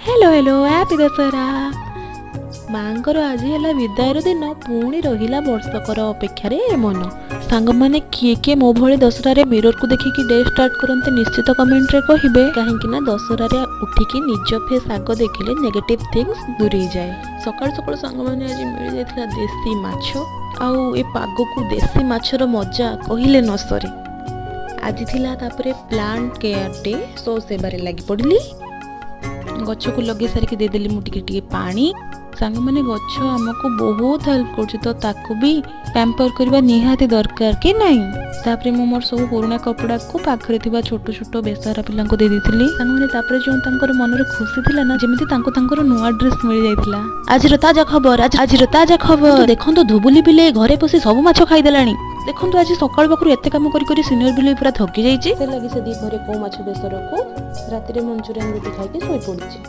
Hello hello, happy Dussehra. ମାଙ୍କର ଆଜି ହେଲା ବିଦାୟର ଦିନ, ପୁଣି ରହିଲା ବର୍ଷକର ଅପେକ୍ଷାରେ ମନ। ସାଙ୍ଗମାନେ, କିଏ କିଏ ମୋ ଭଳି ଦଶହରାରେ ମିରରକୁ ଦେଖିକି ଡେ ଷ୍ଟାର୍ଟ କରନ୍ତି, ନିଶ୍ଚିତ କମେଣ୍ଟରେ କହିବେ। କାହିଁକି ନା ଦଶହରାରେ ଉଠିକି ନିଜ ଫେସ୍ ଆଗ ଦେଖିଲେ ନେଗେଟିଭ୍ ଥିଙ୍ଗସ୍ ଦୂରେଇ ଯାଏ। ସକାଳୁ ସକାଳୁ ସାଙ୍ଗମାନେ, ଆଜି ମିଳିଯାଇଥିଲା ଦେଶୀ ମାଛ, ଆଉ ଏ ପାଗକୁ ଦେଶୀ ମାଛର ମଜା କହିଲେ ନ ସରେ। ଆଜି ଥିଲା ତାପରେ ପ୍ଲାଣ୍ଟ କେୟାର ଡେ, ସୋ ସେବାରେ ଲାଗି ପଡ଼ିଲି। ଗଛକୁ ଲଗେଇ ସାରିକି ଦେଇଦେଲି ମୁଁ ଟିକେ ଟିକେ ପାଣି। ସାଙ୍ଗମାନେ, ଗଛ ଆମକୁ ବହୁତ ହେଲ୍ପ କରୁଛି, ତ ତାକୁ ବି ପ୍ୟାମ୍ପର କରିବା ନିହାତି ଦରକାର କି ନାହିଁ? ତାପରେ ମୁଁ ମୋର ସବୁ ପୁରୁଣା କପଡ଼ାକୁ ପାଖରେ ଥିବା ଛୋଟ ଛୋଟ ବେସାହାରା ପିଲାଙ୍କୁ ଦେଇ ଦେଇଥିଲି। ସାଙ୍ଗମାନେ, ତାପରେ ଯେଉଁ ତାଙ୍କର ମନରେ ଖୁସି ଥିଲା ନା, ଯେମିତି ତାଙ୍କୁ ତାଙ୍କର ନୂଆ ଡ୍ରେସ୍ ମିଳିଯାଇଥିଲା। ଆଜିର ତାଜା ଖବର, ଆଜିର ତାଜା ଖବର ଦେଖନ୍ତୁ। ଧୁବୁଲି ବିଲେଇ ଘରେ ପଶି ସବୁ ମାଛ ଖାଇଦେଲାଣି। ଦେଖନ୍ତୁ, ଆଜି ସକାଳୁ ପାଖରୁ ଏତେ କାମ କରି କରି ସିନିୟର ବିଲେଇ ପୁରା ଥକି ଯାଇଛି। ସେ ଲାଗି ସେ ଦ୍ୱିପହରେ କଉ ମାଛ ବେସରକୁ ରାତିରେ ମଞ୍ଚୁରିଆନ ରୁଟି ଖାଇକି ଶୋଇପଡ଼ିଛି।